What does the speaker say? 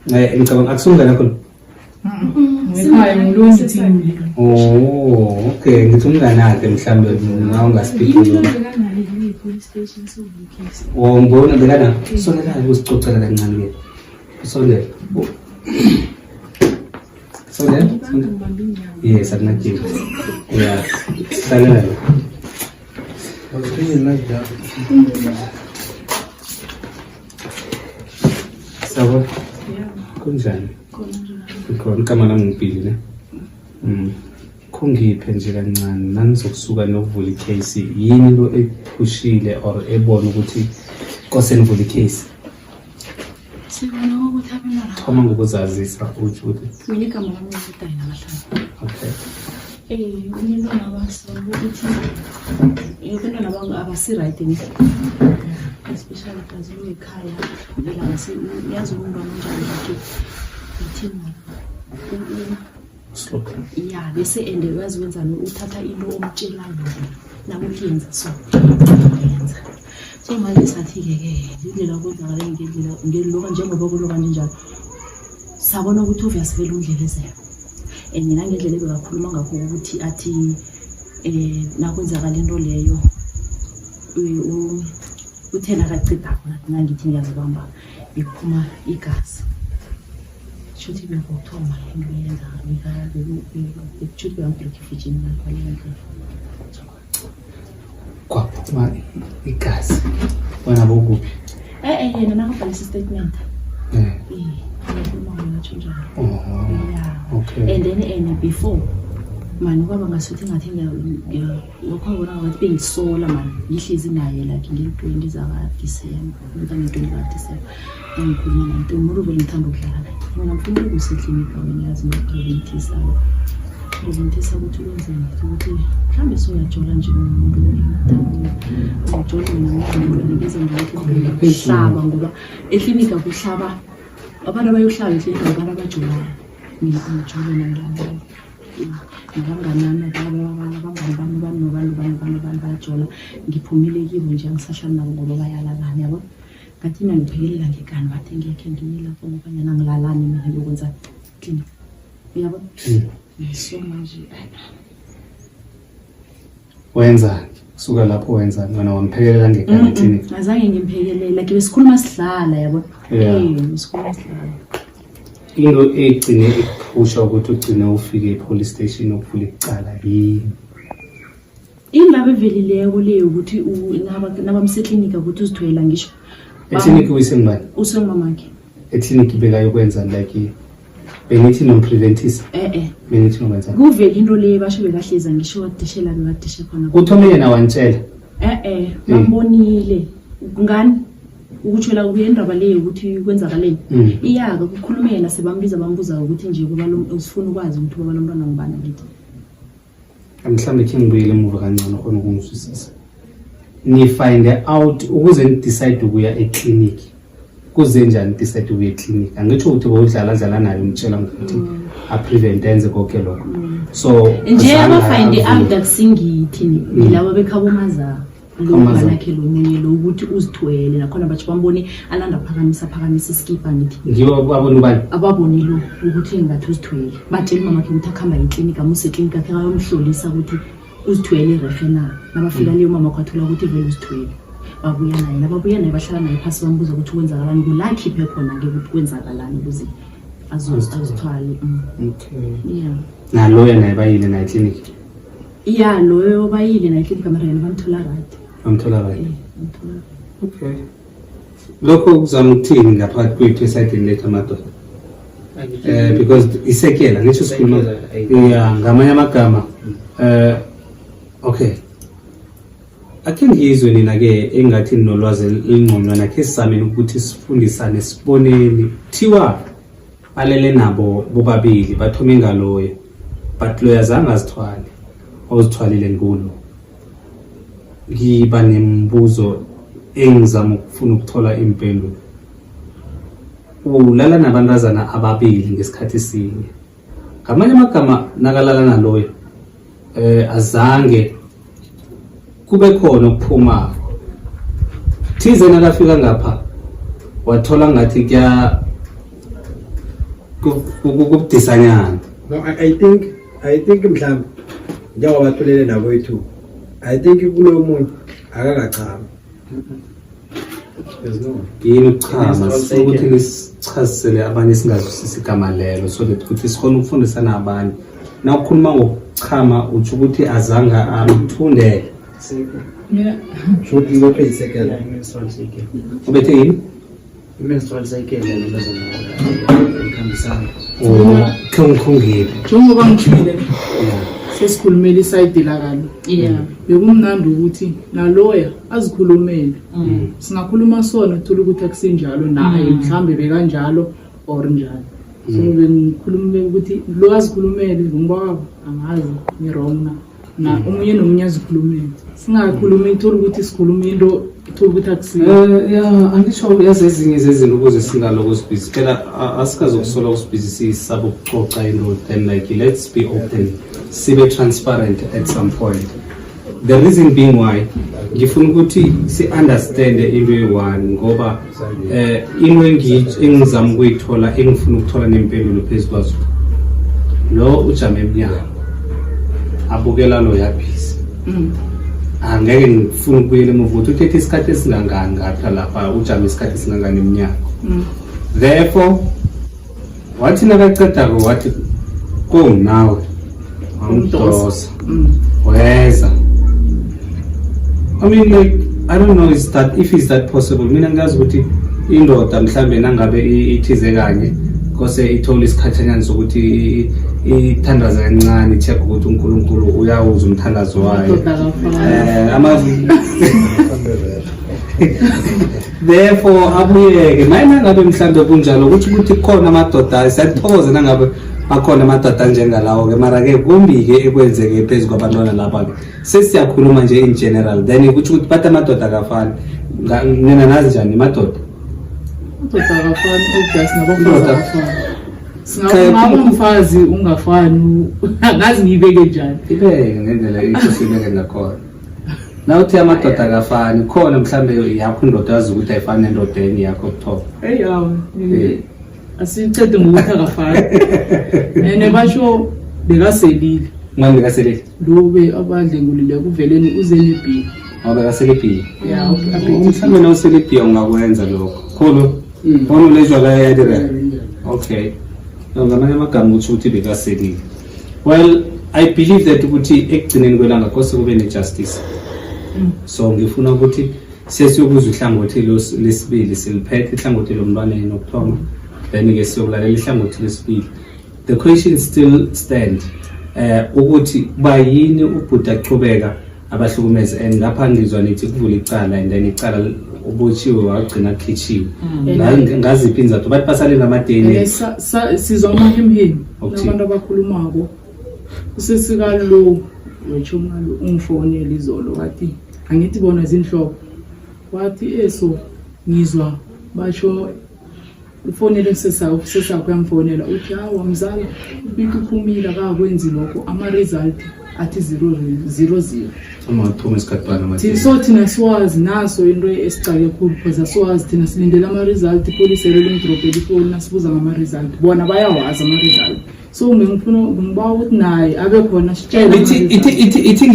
Ngicabanga akusumngane wakho lo? Ngekhaya ngilungi thini. Oh, okay. Ngithi umngane wakhe mhlambe nawe ungaspeak. Oh, ngibona bekana sondela usicocela kancane ke. Sondela. Oh. Sondela. Sondela. Yes, akunadinga. Yeah. Hlalela la. Sawubona. Kunjani? Khona igama lami ngibhili ne. Khungiphe nje kancane nangizokusuka nokuvula icase yini lo ephushile or ebona ukuthi kose nivule icase. Sibona ukuthi abantwana Thoma ngokuzazisa utsho ukuthi mina igama lami ngudayina Mahlangu. Okay. Umntwana waso ukuthi abantwana bami abasi-right ne especially kazi ekhaya vele yazi umntwana onjani like ithini Slow. Ya, bese and uyazi wenzani, uthatha into omtshela yona nakuthi yenza so yenza so. Manje sathi-ke ke indlela kwenzakale ngendlela ngeloka njengoba kuloka nje njalo sabona ukuthi obvious vele undlelezelo and nangendlela ebekakhuluma ngakho ukuthi athi nakwenzakala into leyo uthe nakacedako nangithi ngiyazibamba bekuphuma igazi. Shuthi bekuthoma into yenza bekushuthi bekambreak i-virgin ngaleyo ndlela. Kwaphuma igazi. Wena bokuphi? Yena nakabhalisa i-statement. Ngikhuluma ngatsho njalo. Oh. Yeah. Okay. And then and before mani kwaba ngasuthi ngathi lokho ngibona ngathi bengisola mani ngihlezi naye like ngeli-20 zaka-December, nge-20 zaka-December engikhuluma naye nto umuntu vele ngithanda ukudlala naye mina ngifuna ukusa eklinikhi wena yazi ngipreventisa preventisa ukuthi wenzeni ukuthi mhlawumbe soyajola nje nomuntu ujola mina ngize ngihlaba ngoba eklinikhi akuhlaba abantu abayohlaba eklinikhi abantu abajolayo mina angijoli nangilabona nabangani bami abangani bami bani nobani nobani nobani nobani bayajola ngiphumile kibo nje angisahlali nabo ngoba bayalalana yabo. Ngathi mina ngiphekelela ngekani wathi ngekhe ngiye lapho ngoba nyana ngilalani mina ngiyokwenza clinic uyabo. So manje Wenzani? Suka lapho wenzani? Wena wamphekelela ngekani eclinic? Azange ngimphekelele like besikhuluma sidlala yabo. Besikhuluma sidlala. Into egcine ikuphusha ukuthi ugcine ufike e-police station ukuvula icala yini? Indaba evelileko le yokuthi nabamseklinika ukuthi uzithwela ngisho. Eklinikhi uyisengubani? Usengumamakhe. Eklinikhi bekayokwenza like bengithi nompreventisa? Eh. Bengithi nokwenza. Kuvela into le basho bekahleza ngisho wadishela bekadishe khona. Uthome yena wantshela? Eh, bambonile. Ngani? Ukutshela kuye indaba le yokuthi kwenzakaleni. Iyaka kukhulume yena sebambiza bambuza ukuthi nje kuba lo usifuna ukwazi ukuthi baba lomntwana ngubani ngithi. Mhlawumbe khe ngibuyele emuva kancane khona ukungizwisisa. Ni find out ukuze ni decide ukuya eclinic. Kuze njani decide ukuya eclinic? Angitsho ukuthi bowudlala dlala naye umtshela ngokuthi a prevent enze konke lokho. So nje aba find out akusingithi ngilabo bekhabo mazaa lo mnganakhe lo munye lo ukuthi uzithwele nakhona batsho bambone alanda phakamisa phakamisa iskipa ngithi ngibo abona ubani ababoni lo ukuthi ngathi uzithwele batshela umamakhe ukuthi akuhamba eklinika amuse eklinika akhe ayomhlolisa ukuthi uzithwele rehe na nabafika leyo mama kwathola ukuthi vele uzithwele babuya naye nababuya naye bahlala naye phasi bambuza ukuthi kwenzakalani kula akhiphe khona-ke ukuthi kwenzakalani ukuze azithwale. Okay. Yeah. Naloya naye bayile naye eklinikhi? Ya, loyo bayile naye eklinikhi mara yena bamthola right. Bamthola right. Bamthola. Okay. Lokho kuzama ukuthini ngaphakathi kwethu esayidini lethu amadoda? Because isekela ngisho sikhuluma yeah ngamanye amagama okay. Akhe ngizwe nina ke engathi ninolwazi elingconywana khe sizameni ukuthi sifundisane siboneni thiwa balele nabo bobabili bathome ngaloyo but loyo azange azithwale ozithwalile ngulo. Ngiba nemibuzo engizama ukufuna ukuthola impendulo. Ulala nabantazana ababili ngesikhathi sinye. Ngamanye amagama nakalala naloyo azange kube khona ukuphuma thize nakafika ngapha wathola ngathi kuya Kubudisanyana. No, I think mhlawumbe njengoba bathulele nabo ethu, I think kulo munye akakachami. There's no Yini ukuchama? Sifuna ukuthi nisichazisele abanye singazwisisi igama lelo, so that ukuthi sikhone ukufundisana abanye. Na ukhuluma ngokuchama, utsho ukuthi azange amthundele? Mina Shuthi ibophe isekela. Yeah, i-menstrual cycle. Ubethe yini? I-menstrual cycle ikhambisana. Khongile. Njengoba ngishile, sesikhulumela i-side lakalo. Bekumnandi ukuthi naloya azikhulumele. Singakhuluma sona, thola ukuthi akusinjalo naye, mhlambe bekanjalo or njalo. So bengikhulume ukuthi lo azikhulumele, ngibaba angazi ngi-wrong na, na omunye nomunye azikhulumele. Singakhulumi, thola ukuthi sikhuluma into, thola ukuthi akusiyo. Ya, angisho, yazi, ezinye zezinto ukuze singaloko sibhizi phela, asikazokusola sibhizi, sisaba ukuxoxa into. Then like, let's be open, sibe transparent at some point. The reason being why ngifuna ukuthi si-understande into eyi-one, ngoba into engizama ukuyithola, engifuna ukuthola nempendulo phezu kwazo, lo ujame emnyango abukela lo yabhizi. Angeke ngifune ukubuyela emuva ukuthi uthethe isikhathi esingangani ngapha lapha, ujame isikhathi esingangani emnyango. Therefore wathi nakacedako, wathi kunginawe, wamdosa, weza. I mean, like, I don't know is that if is that possible. Mina ngiyazi ukuthi indoda mhlambe nangabe ithize kanye, kose ithole isikhatshanyana sokuthi ithandaze kancane, i-check ukuthi uNkulunkulu uyawuzwa umthandazo wayo. Amadoda akafani. Ama therefore abuyeke maye nangabe mhlambe kunjalo, ukuthi kukhona amadoda, siyathokoza nangabe akhona amadoda anjengalawo-ke. Mara-ke kumbi-ke ekwenzeke phezu kwabantwana lapha-ke. Sesiyakhuluma nje in general, then kutsho ukuthi bathi amadoda akafani. Nina nazi njani madoda? Amadoda akafani, obvious, nabafazi Indoda. akafani. Singabe umfazi ungafani, angazi ngiyibeke njani. Ibeke ngendlela isibeke ngakhona. Nawuthi amadoda akafani, khona mhlambe yakho indoda yazi ukuthi ayifani nendoda enye yakho kuthoba. Eyi, hawu, asicede ngokuthi akafani, and basho bekaselile. Manje bekaselile? Lo be abadlengulile kuveleni uze nebhiya. Ngoba bekaselibhiya. Ya, okay. Mhlawumbe nawuselibhiya ungakwenza lokho khulu khona lezwa la yadireka. Okay. No, ngamanye amagama uthi ukuthi bekaselile. Well, I believe that ukuthi ekugcineni kwelanga kose kube ne-justice. So ngifuna ukuthi sesiyokuzwa ihlangothi lesibili. Siliphethe ihlangothi lomntwaneni okuthoma, then-ke siyokulalela ihlangothi lesibili. The question still stand, ukuthi bayini ubhuti achubeka abahlukumeze, and ngapha ngizwa nithi kuvula icala, and then icala ubotshiwe, wagcina khitshiwe. Ngaziphi inzathu? Bathi basale nama-DNA. Sizwa amahemhemi. Okuthini? Nabantu abakhulumako, usesikalo wechomalo ungifonela izolo, wathi angithi bona zinhloko, wathi eso ngizwa basho ufonele usesakho, uyamfonela, uthi hawa mzala, ubika uphumile, akakwenzi lokho, ama-result athi 0 0 0. Uma isikhathi bani ama-DNA? So thina siwazi naso into esicake khulu, because asiwazi thina, silindele ama-result. Ipolisi limdrobhela ifoni, nasibuza ngama-result, bona bayawazi ama-result. So ngifuna ngibawa ukuthi naye abe khona, sitshele Ithi ama-result. ithi ithi ithi.